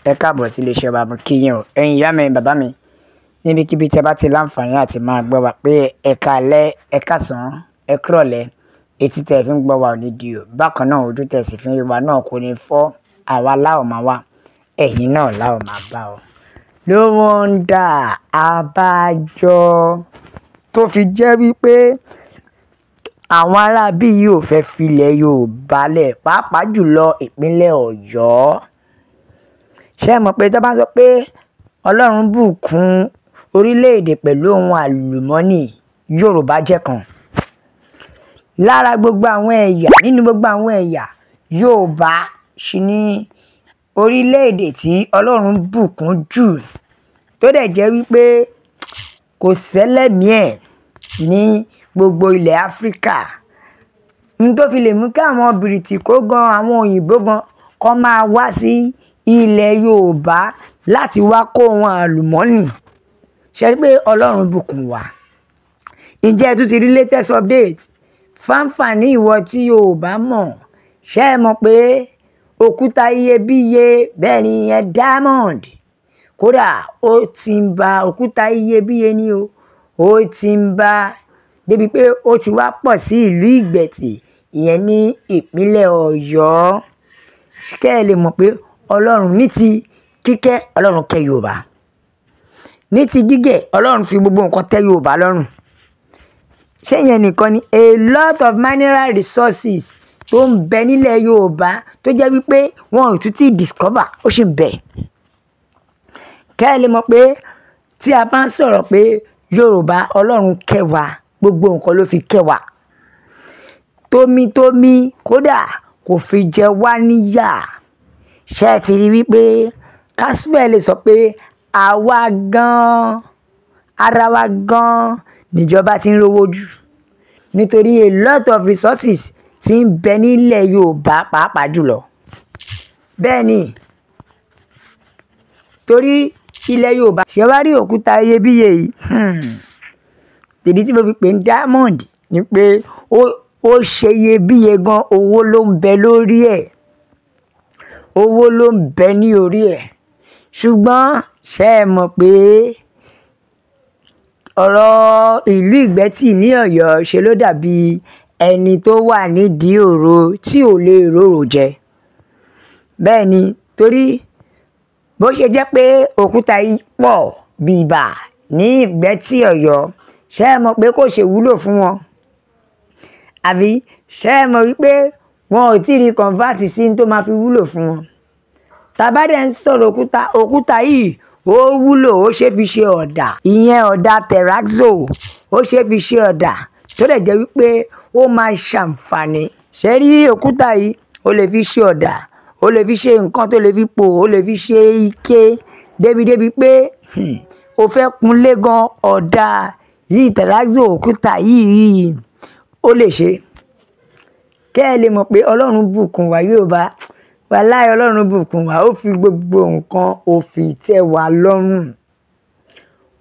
Ẹ káàbọ̀ sí iléeṣẹ́ wa. Mo kí yín o, ẹ̀yin ìyá mi, bàbá mi, níbikíbi tí ẹ bá ti láǹfààní àti máa gbọ́ wa pé ẹ káalẹ́, ẹ káàsán, ẹ kúrọ̀lẹ́. Etí tẹ́ ẹ fi ń gbọ́ wa ò ní di o. Bákan náà, ojú tẹ́ ẹ sì fi ń rí wa náà kò ní fọ́. Àwa láò máa wá, ẹ̀yin náà láò máa bá ọ. No wonder, abájọ tó fi jẹ́ wípé àwọn aráabí yìí ò fẹ́ filẹ̀ Yorùbá lẹ̀, pàápàá jùlọ ìpínlẹ̀ Ọ̀yọ́. Ṣé ẹ mọ̀ pé tó bá sọ pé Ọlọ́run bùkún orílẹ̀-èdè pẹ̀lú ohun àlùmọ́nì, Yorùbá jẹ́ kan lára gbogbo àwọn ẹ̀yà? Nínú gbogbo àwọn ẹ̀yà, Yorùbá ṣì ní orílẹ̀-èdè tí Ọlọ́run bùkún jù, tó dẹ̀ jẹ́ wípé kò sẹ́lẹ̀mí ẹ̀ ní gbogbo ilẹ̀ Áfíríkà n tó fi lè mú kí àwọn Bìrìtìkó gan, àwọn òyìnbó gan kọ́ máa wá sí ilẹ̀ Yorùbá láti wá kó ohun àlùmọ́nì. Ṣe rí pé Ọlọ́run bùkún wa? Ǹjẹ́ ẹ tún ti rí latest update fáǹfààní ìwọ tí Yorùbá mọ̀? Ṣé ẹ mọ̀ pé òkúta iyebíye, bẹ́ẹ̀ ni, ìyẹn diamond, kódà ó ti ń ba, òkúta iyebíye ni o, ó ti ń bá débi pé ó ti wá pọ̀ sí ìlú Ìgbẹ̀tì, ìyẹn ní ìpínlẹ̀ Ọ̀yọ́? Kẹ́ ẹ lè mọ̀ pé Ọlọ́run ní ti kíkẹ́, Ọlọ́run kẹ́ Yorùbá. Ní ti gígẹ̀, Ọlọ́run fi gbogbo nǹkan tẹ́ Yorùbá lọ́rùn. Ṣé ìyẹn nìkan ni? A lot of mineral resources tó ń bẹ nílẹ̀ Yorùbá tó jẹ́ wípé wọn ò tún tí discover, ó sì ń bẹ. Kẹ́ ẹ lè mọ̀ pé tí a bá ń sọ̀rọ̀ pé Yorùbá, Ọlọ́run kẹ́ wa, gbogbo nǹkan ló fi kẹ́ wa tómitómi, kódà kò fi jẹ wá níyà. Ṣé ẹ ti rí wípé Caswell lè sọ pé àwa gan-an, ara wa gan-an níjọba ti ń rówó jù, nítorí a lot of resources tí ń bẹ nílẹ̀ Yorùbá pàápàá jùlọ? Bẹ́ẹ̀ ni, torí ilẹ̀ Yorùbá ṣe wá rí òkúta iyebíye yìí. Ìdí tí mo fi pè ní diamond ni pé ó ṣe iyebíye gan. Owó ló ń bẹ lórí ẹ̀, owó ló ń bẹ ní orí ẹ̀. Ṣùgbọ́n ṣé ẹ mọ̀ pé ọ̀rọ̀ ìlú Ìgbẹ́tì ní Ọ̀yọ́ ṣe ló dàbí ẹni tó wà nídìí òro tí ò lè rorò jẹ? Bẹ́ẹ̀ ni, torí bó ṣe jẹ́ pé òkúta yìí pọ̀ bìbà ní Ìgbẹ́tì Ọ̀yọ́, ṣé ẹ mọ̀ pé kò ṣe wúlò fún wọn? Àbí ṣé ẹ mọ̀ wípé wọn ò tí ì rí convert sí tó máa fi wúlò fún wọn? Tá bá dẹ̀ ń sọ̀rọ̀ òkúta, òkúta yìí ó wúlò, ó ṣe fi ṣe ọ̀dà, ìyẹn ọ̀dà terrazzo. Ó ṣe fi ṣe ọ̀dà tó dẹ̀ jẹ́ wípé ó máa ṣàǹfààní. Ṣé rí òkúta yìí, ó lè fi ṣe ọ̀dà, ó lè fi ṣe nǹkan tó lè fi pò, ó lè fi ṣe ike, débi pé ó fẹ́ kunlé gan, ọ̀dà yìí, terrazzo òkúta yìí, ó lè ṣe. Kẹ́ ẹ lè mọ̀ pé Ọlọ́run bùkún wa Yorùbá. Wàláì, Ọlọ́run bùkún wa. Ó fi gbogbo nǹkan, ó fi tẹ́ wa lọ́rùn,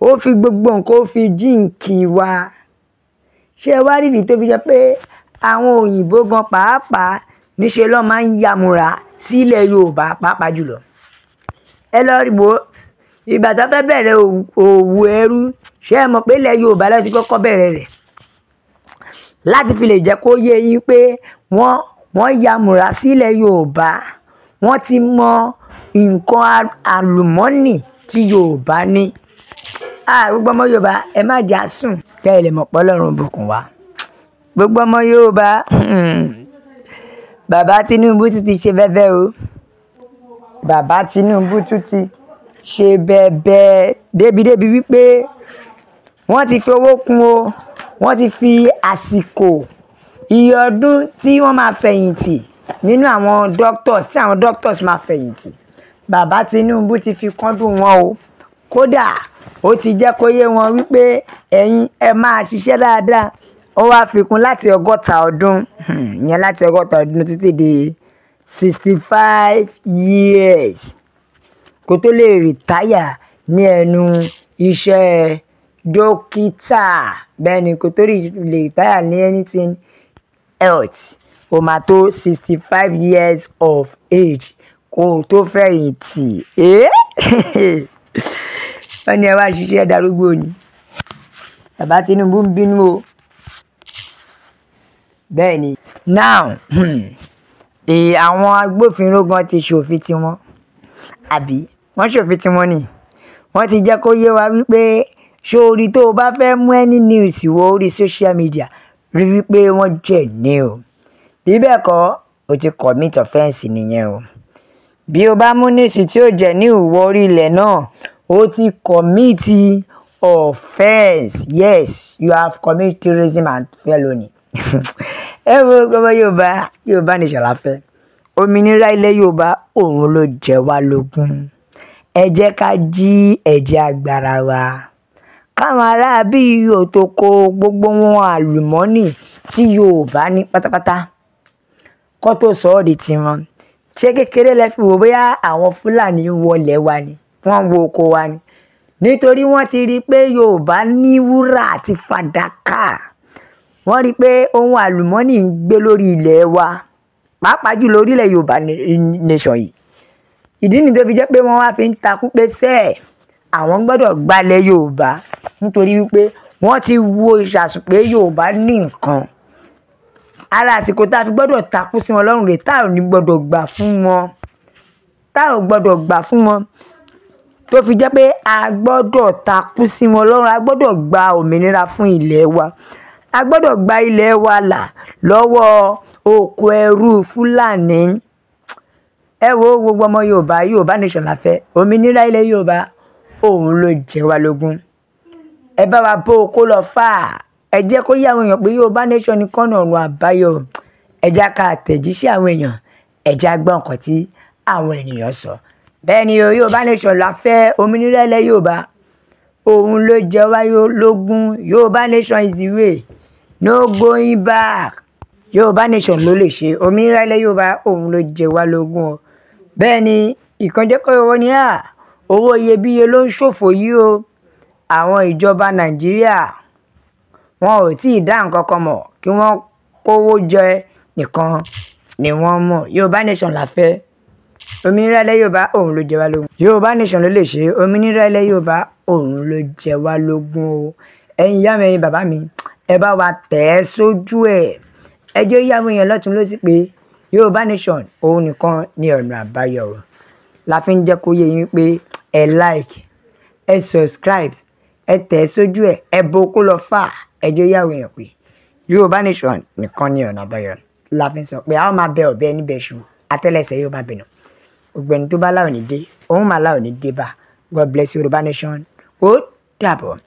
ó fi gbogbo nǹkan, ó fi jíǹkì wa. Ṣé ẹ wá rí ìdí tó fi jẹ́ pé àwọn òyìnbó gan pàápàá níṣe ló máa ń yamura sílẹ̀ Yorùbá pàápàá jùlọ? Ẹ lọ rí wo ìgbà tó fẹ́ bẹ̀rẹ̀ òwò ẹrú. Ṣé ẹ mọ̀ pé ilẹ̀ Yorùbá ló ti kọ́kọ́ bẹ̀rẹ̀ rẹ̀, láti fi lè jẹ́ kó yé yín pé wọ́n yamura sílẹ̀ Yorùbá? Wọ́n ti mọ nǹkan àlùmọ́nì tí Yorùbá ní. Gbogbo ọmọ Yorùbá, ẹ má jà sùn. Kẹ́ ẹ lè mọ̀ pé Ọlọ́run bùkún wa. Gbogbo ọmọ Yorùbá, bàbá Tinubu tún ti ṣe bẹ́bẹ́ o. Bàbá Tinubu tún ti ṣe bẹ́bẹ́ débi wípé wọ́n ti fi owó kún o. Wọ́n ti fi àsìkò iye ọdún tí wọ́n máa fẹ̀yìntì nínú àwọn doctors, tí àwọn doctors máa fẹ̀yìntì, bàbá Tinubu ti fi kọ́dùn wọn o. Kódà ó ti jẹ́ kó yé wọn wípé ẹ̀yin ẹ máa ṣiṣẹ́ dáadáa. Ó wáá fi kún láti 60 ọdún, ìyẹn láti 60 ọdún títí di 65 years, kó tó lè retire ní ẹnu iṣẹ́ dókítà. Bẹ́ẹ̀ ni, kó tó lè retire ní anything health, ó máa tó 65 years of age. kó o tó fẹ̀yìntì. Wọ́n ní ẹ wá ṣiṣẹ́ darúgbó ni. Bàbá Tinubu ń bínú o. Bẹ́ẹ̀ ni. Now, àwọn agbófinró gan ti ṣòfin tiwọn, àbí wọ́n ṣòfin tiwọn ni. Wọ́n ti jẹ́ kó yé wa wípé ṣó orí tó o bá fẹ́ mú any news wọ orí social media, rí wípé wọ́n jẹ̀ ní o. Bí bẹ́ẹ̀ kọ́, o ti commit offence nìyẹn o. Bí o bá mú news tí ó jẹ́ ní ìwọ orí ilẹ̀ náà, o ti commit offence. Yes, you have committed terrorism and felony. Ẹ wo gbogbo Yorùbá, Yorùbá nation la fẹ́. Òmìnira ilẹ̀ Yorùbá òun ló jẹ wá lógún. Ẹ jẹ́ ká jí ẹ̀jẹ̀ agbára wa. Káwọn ará bí yóò tó kó gbogbo wọn àlùmọ́nì tí Yorùbá ní pátápátá kó tó sọ ọ́ di tiwọn. Ṣé kékeré lẹ fi wò bóyá àwọn Fúlàní wọlé wa ni, wọ́n wo oko wa ni? Nítorí wọ́n ti rí i pé Yorùbá ní wúrà àti fàdákà. Wọ́n rí i pé ohun àlùmọ́nì ń gbé lórí ilẹ̀ wa, pàápàá jù lórí ilẹ̀ Yorùbá nation yìí. Ìdí nìyí tó fi jẹ́ pé wọ́n wá fi ń takú pé sẹ́ẹ̀ àwọn gbọ́dọ̀ gbalẹ̀ Yorùbá, nítorí wípé wọ́n ti wo ìṣàsùn pé Yorùbá ní nǹkan. Ara àsìkò tá a fi gbọ́dọ̀ takú sí wọn lọ́rùn rè, tá ò ní gbọ́dọ̀ gbà fún wọn, tá ò gbọ́dọ̀ gbà fún wọn, tó fi jẹ́ pé a gbọ́dọ̀ takú sí wọn lọ́rùn. A gbọ́dọ̀ gba òmìnira fún ilẹ̀ wa. A gbọ́dọ̀ gba ilẹ̀ wa là lọ́wọ́ oko ẹrú Fúlàní. Ẹ wo gbogbo ọmọ Yorùbá, Yorùbá nation la fẹ́. Òmìnira ilẹ̀ Yorùbá òun ló jẹ wá lógún. Ẹ bá wa bó okó lọ fà á. Ẹ jẹ́ kó yé àwọn èèyàn pé Yorùbá nation nìkan ní ọ̀nà àbáyọ. Ẹ jẹ́ ká tẹ̀jíṣẹ́ àwọn èèyàn, ẹ jẹ́ á gbọ́ nǹkan tí àwọn ènìyàn sọ. Bẹ́ẹ̀ ni o, Yorùbá nation la fẹ́. Òmìnira ilẹ̀ Yorùbá òun ló jẹ wá lógún. Yorùbá nation is the way, no going back. Yorùbá nation ló lè ṣe. Òmìnira ilẹ̀ Yorùbá òun ló jẹ wá lógún o. Bẹ́ẹ̀ ni, ìkànjẹ́kọ̀ owó ni à, owó iyebíye ló ń ṣòfò yìí o. Àwọn ìjọba Nàìjíríà wọn ò tí ì dá nǹkan kan mọ̀, kí wọ́n kówó jẹ nìkan ni wọ́n mọ̀. Yorùbá nation la fẹ́. Òmìnira ilẹ̀ Yorùbá òun ló jẹ wá lógún. Yorùbá nation ló lè ṣe. Òmìnira ilẹ̀ Yorùbá òun ló jẹ wá lógún o. Ẹ̀yin ìyá mi, ẹ̀yin bàbá mi, ẹ bá wa tẹ̀ ẹ́ sójú ẹ̀. Ẹ jẹ́ yé àwọn èèyàn lọ́tùn lósì pé Yorùbá nation òun nìkan ní ọ̀nà àbáyọ o. La fi ń jẹ́ kó yé yín pé ẹ like, ẹ subscribe, ẹ tẹ̀ ẹ́ sójú ẹ̀, ẹ bo kó lọ fà. Ẹ jẹ́ yé àwọn èèyàn pé Yorùbá nation nìkan ní ọ̀nà àbáyọ. La fi ń sọ pé a ó máa bẹ ọ̀bẹ níbẹ̀ ṣu, àtẹ́lẹsẹ̀ yóò máa bẹ̀nà. Gbogbo ẹni tó bá láwọn ní dé, òun máa láwọn ní dé bá. God bless Yorùbá nation. Ó dàbọ̀.